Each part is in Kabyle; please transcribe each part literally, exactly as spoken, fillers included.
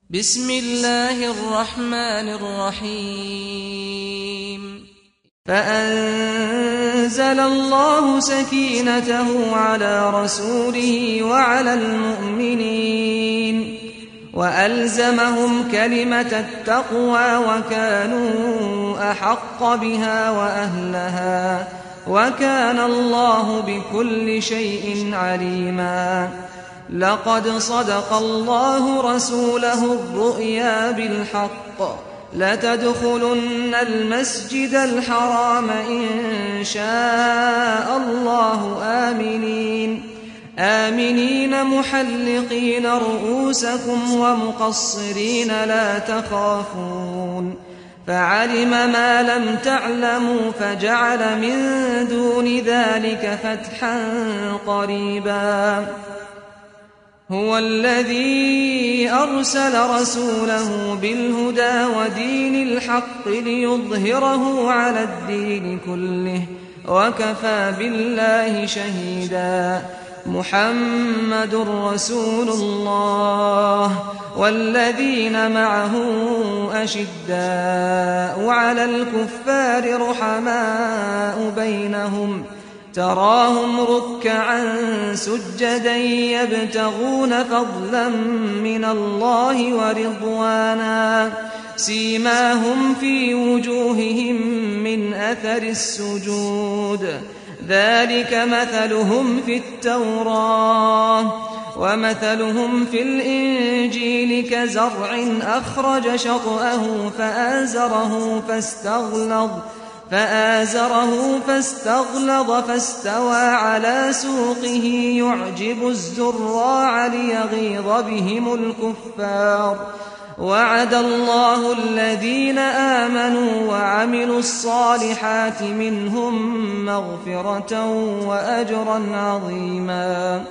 بسم الله الرحمن الرحيم. فأنزل الله سكينته على رسوله وعلى المؤمنين وألزمهم كلمة التقوى وكانوا أحق بها وأهلها، وكان الله بكل شيء عليما. لقد صدق الله رسوله الرؤيا بالحق، لتدخلن المسجد الحرام إن شاء الله آمنين، آمنين محلقين رؤوسكم ومقصرين لا تخافون، فعلم ما لم تعلموا فجعل من دون ذلك فتحا قريبا. هو الذي أرسل رسوله بالهدى ودين الحق ليظهره على الدين كله، وكفى بالله شهيدا. محمد رسول الله والذين معه أشداء على الكفار رحماء بينهم، تراهم ركعا سجدا يبتغون فضلا من الله ورضوانا، سيماهم في وجوههم من أثر السجود، ذلك مثلهم في التوراة ومثلهم في الإنجيل كزرع أخرج شطأه فآزره فاستغلظ فآزره فاستغلظ فاستوى على سوقه يعجب الزراع ليغيظ بهم الكفار. وعد الله الذين آمنوا وعملوا الصالحات منهم مغفرة وأجرا عظيما.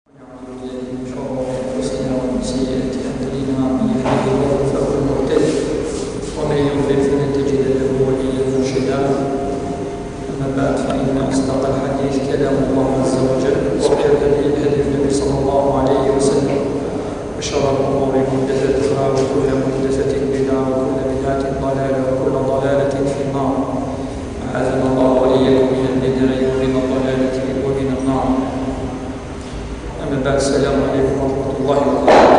ونعوذ بالله من شرور أنفسنا ومن سيئات أعمالنا. من يهده الله فهو المهتد، ومن يضلل فلن تجد له وليا مرشدا. أما بعد، فإن أصدق الحديث كلام الله عز وجل، وخير الهدي هدي النبي صلى الله عليه وسلم، وشر الأمور محدثاتها، وكل محدثة بدعة، وكل بدعة ضلالة، وكل ضلالة في النار. أعاذنا الله وإياكم من البدع ومن الضلالة ومن النار. أما بعد، السلام عليكم ورحمة الله وبركاته.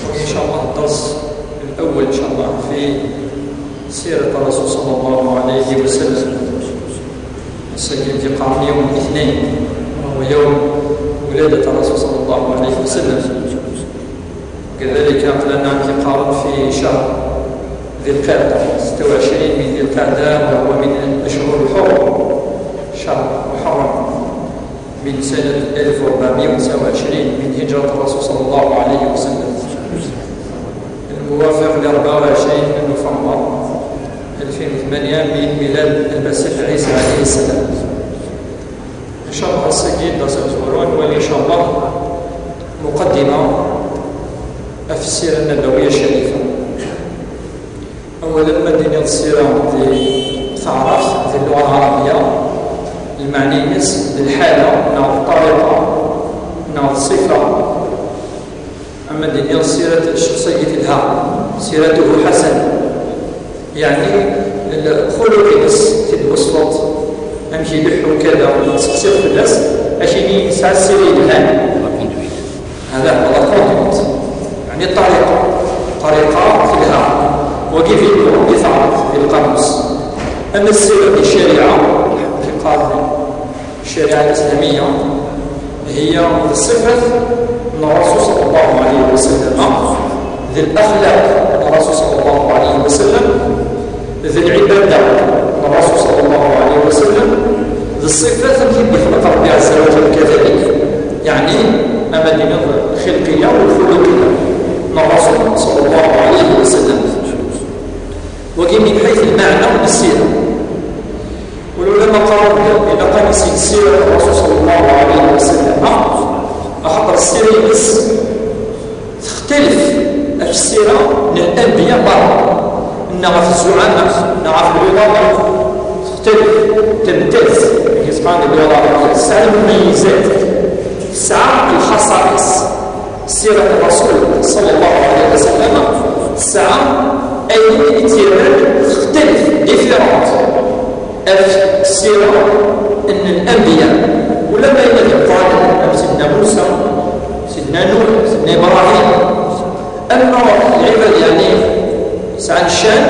وإن شاء الله الدرس الأول إن شاء الله في سيرة الرسول صلى الله عليه وسلم. السجل في قرن يوم الاثنين، وهو يوم ولادة الرسول صلى الله عليه وسلم. كذلك قلنا في قرن في شهر ذي القعدة، ستة وعشرين من ذي القعدة، وهو من الأشهر الحرم، شهر محرم من سنة ألف وأربعمائة وتسعة وعشرين من هجرة الرسول صلى الله عليه وسلم، الموافق ل أربعة وعشرين من نوفمبر ألفين وثمانية من ميلاد المسيح عيسى عليه السلام. إن شاء الله السجين درس الزورون، وإن شاء الله مقدمة في السيرة النبوية الشريفة. أولا، ما دينيض السيرة دي تعرف في اللغة العربية، المعني نس الحالة، نعرف الطريقة، نعرف الصفة. أما دينيض السيرة الشخصية تلها، سيرته حسنة، يعني الخلق نس تدوسفط، أمشي بحو كذا، سقسيق في الناس، أشيني سعى السيرة الهان. هذا هو الكونتنت، يعني الطريقة، طريقة في الهاء، وكيف يكون يتعرف في القاموس. أما السيرة الشريعة في القانون، الشريعة الإسلامية هي الصفة من الرسول صلى الله عليه وسلم، ذي الأخلاق من الرسول صلى الله عليه وسلم، ذي العبادة من الرسول صلى الله عليه وسلم، ذي الصفات التي يخلق ربي عز وجل كذلك، يعني أمدنة الخلقية والخلقية من الرسول صلى الله عليه وسلم. وكي من حيث المعنى والسيرة، والعلماء قالوا بأن قال سيرة الرسول صلى الله عليه وسلم، أحط السيرة بس تختلف في السيرة من الأنبياء برا، إنها في الزعماء، إنها في العظماء، تختلف، تمتاز، كيسمعنا العظماء، Tesɛa lmumayizat, tesɛa lxaṣaṛis. Sirat Rasul ṣalla Llahu ɛalayhi wa sallam tesɛa ayen i tt-yerran textalef, différente, ɣef ssira n lanbiya. Ulamma yella d iqranen am Sidna Musa, Sidna Nuḥ, Sidna Ibrahim, ama lɛibad, yeɛni, sɛan ccan,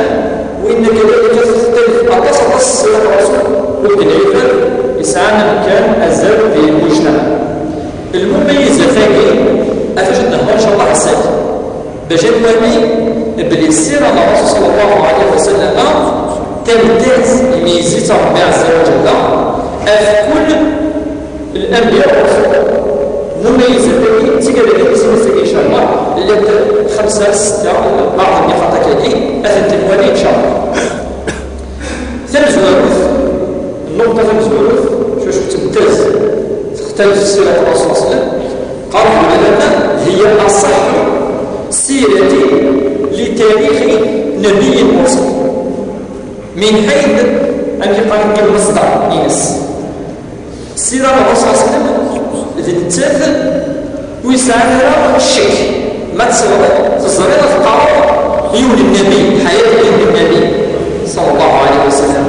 winna kadalik textalef aṭas, aṭas ssirat Rasul, ur d lɛibad yesɛan amkan azal di lmujtamaɛ. Lmumayizat-agi, ad t-nehder, incallah, ass-agi, bac ad nwali belli ssira n Rasul ṣalla Llahu ɛalayhi wa sallam, tameddit imeyyez-itt Ṛebbi ɛezza wa ǧalla ɣef kull lanbiya. Lmumayizat-agi d tigad-agi, incallah, llant xemsa, setta, baɛḍ nniqaṭ akka-agi, ad tent-nwali, incallah. Tamezwarut, nnuqṭa tamezwarut, s wacu tettmtaz, textalef ssirat Rasul ṣalla Llahu ɛalayhi wa sallam, قال العلماء: هي أصح سيرة لتاريخ نبي مرسل. Min ḥayt, amek i qqaren, lmeṣdar-ines. Ssira n Ṛṛasul ṣalla Llahu ɛalayhi wa sallam, d nettat ur yesɛan ara ccek. Ma tesɛiḍ, teẓriḍ ad teqqareḍ yiwen n nnabi, ḥayat yiwen n nnabi, ṣalla Llahu ɛalayhi wa sallam,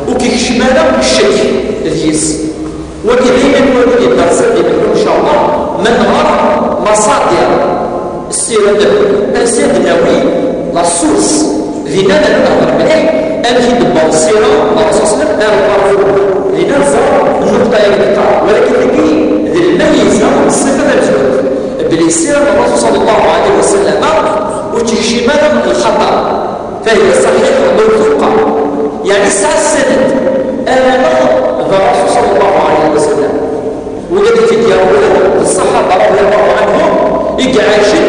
ur k-ikeččem ara ccek deg-s. Wagi d ayen ad nwali di ddersa d imennu, incallah, ma nɣer maṣadir ssira n Nnbi, ansi ad d-nawi la source, dinna ad nehder mliḥ amek i d-tewweḍ ssira n Ṛṛasul ṣalla Llahu ɛalayhi wa sallam ar lqerru. Dinna nẓer nnuqṭa-agi d-teqqar, walakin tagi d lmayeza n ṣṣifa tamezwarut, belli ssira n Ṛṛasul ṣalla Llahu ɛalayhi wa sallam ur tt-ikeččem ara lxaṭer. فهي صحيحة موثوقة، يعني tesɛa ssanad, alameɣ d Ṛṛasul ṣalla Llahu ɛalayhi wa sallam. Wid i t-id-yerwin d ṣṣaḥaba, رضي الله عنهم, i iɛacen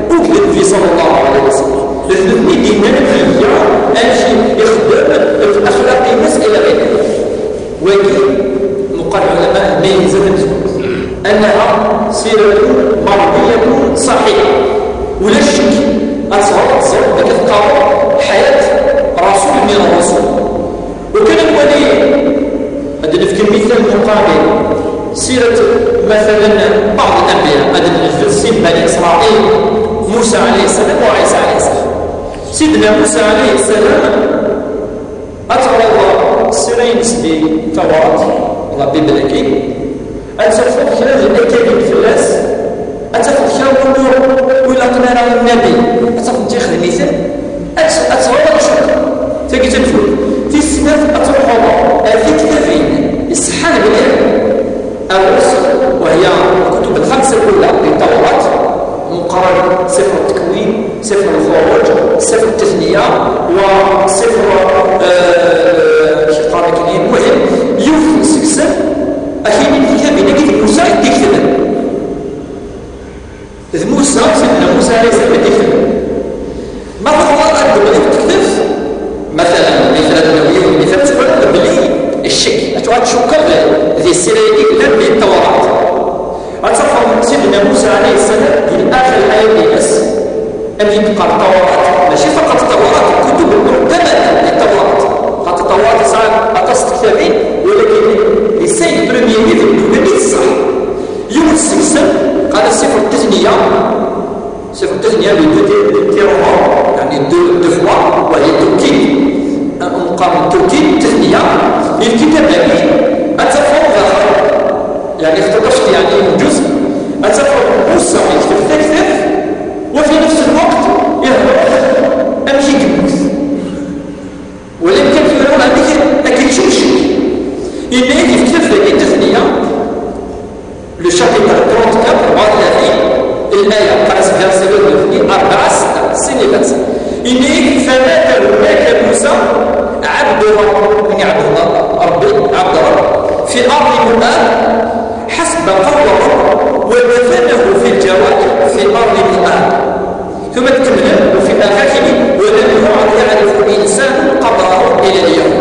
uqbel Nnbi ṣalla Llahu ɛalayhi wa sallam. D nutni i d-yennan amek iga, amek ixeddem, axlaq-ines, ila axiri. Wagi, meqqar lɛulama, lmayeza tamezwarut, أنها سيرة مرضية صحيحة. Ulac ccek, ad teẓreḍ, ad teẓreḍ belli teqqareḍ ḥayat rasul min ṛṛusul. Lukan ad nwali, ad d-nefk lmital muqabil, sirat, matalan, baɛḍ lanbiya, ad d-nejbed sin Bani Isṛail, Musa ɛalayhi ssalam wa Ɛisa ɛalayhi ssalam. Sidna Musa ɛalayhi ssalam, ad teɣreḍ ssira-ines di Tawrat, la Bible-agi, ad tafeḍ kra n lakabin fell-as, ad tafeḍ kra n wumuṛ ur ilaqen ara i nnabi, ad tafeḍ ixdem-iten, ad, ad teɣreḍ ad tcukkeḍ. Tagi d tamezwarut. Tis snat, ad truḥeḍ ar tektabin iṣeḥḥan mliḥ, الرسل، وهي الكتب الخمسة الأولى للتوراة، meqqar سفر التكوين، سفر الخروج، سفر التثنية، وسفر، آه، شي قرن كبير. المهم، yiwet seg-sen, akini n tektabin-agi d Musa i d-iketben. D Musa, Sidna Musa ɛalayhi ssalam, i d-iketben. Ma tebɣiḍ ad d-temliḍ tektabt, matalan, mithal ad d-nawi yiwen n mithal, ad twaliḍ belli ccek, ad tuɣal tcukkeḍ di ssira-agi llan di Tawrat. Ad tafeḍ Sidna Musa ɛalayhi ssalam di axir ḥayat-ines, amek i d-teqqar Tawrat, mačči faqat Tawrat, الكتب المعتمدة للتوراة. Xaṭer Tawrat tesɛa aṭas n tektabin, walakin les cinq premiers livres d wid i d ṣṣeḥ. Yiwen seg-sen, qqaren-as Sifr Tethniya, Sifr Tethniya, les deux, deux, deux romans, يعني deux, deux fois, وهي توكيد. Meqqar توكيد، تثنية. Lkitab-agi, ad tafeḍ daxel, يعني, xtaṭac, يعني, n ǧuz, ad tafeḍ Musa yekteb taktabt, وفي نفس الوقت يهضر amek i yemmut. Walakin tura amek akka yeččemcek. Yenna-yak di tektabt-agi n Tethniya, le chapitre trente-quatre, rebɛa u tlatin, الآية, qqaren-as verset, rebɛa, setta, sin, lbas. Yenna-yak: فمات هناك موسى عبد رب، يعني عبد الله، ربي، عبد رب، في أرض مؤاب حسب قول الرب، ودفنه في الجوانب في أرض مؤاب. Tura tkemmlem, وفي الآخر, ولم يعرف إنسان قبره إلى اليوم.